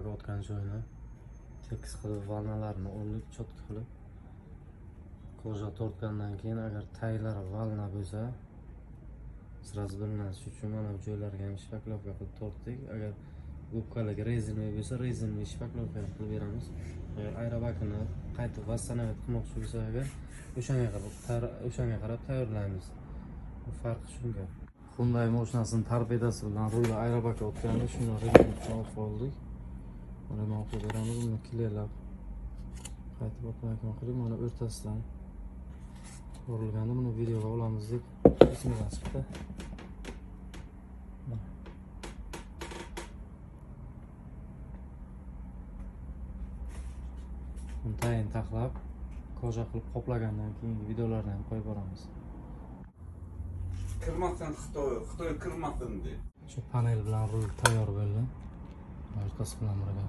Aerobaga otgan joyini tekis qilib, волна larini oldik, чётко qilib. Кожа tortgandan keyin agar taglari волна bo'lsa, сразу bilinadi. Shuning uchun mana bu joylarga ham шпаклёвка qilib tortdik. Agar губка lik резиновый bo'lsa, резиновый шпаклёвка ham qilib beramiz. Agar aerobakini qaytib восстановить qilmoqchi bo'lsa, agar o'shanga qarab tayyorlaymiz. Bu farqi shunga. Hyundai mashinasini torpedasi bilan ruli aerobaka otganda shuni remont olib qoldik. Remont qilib beramiz, uni клей lab qaytib otmayotgan qilib, mana o'rtasidan urilganda buni videoga olamiz deb esimdan chiqdi. Mana. Buni tayin taxlab, кожа qilib qoplagandan keyingi videolarni ham qo'yib boramiz. Kirmasin Xitoy, Xitoy kirmasin de. Shu panel bilan rul tayyor bo'ldi. O'rtasi bilan birga.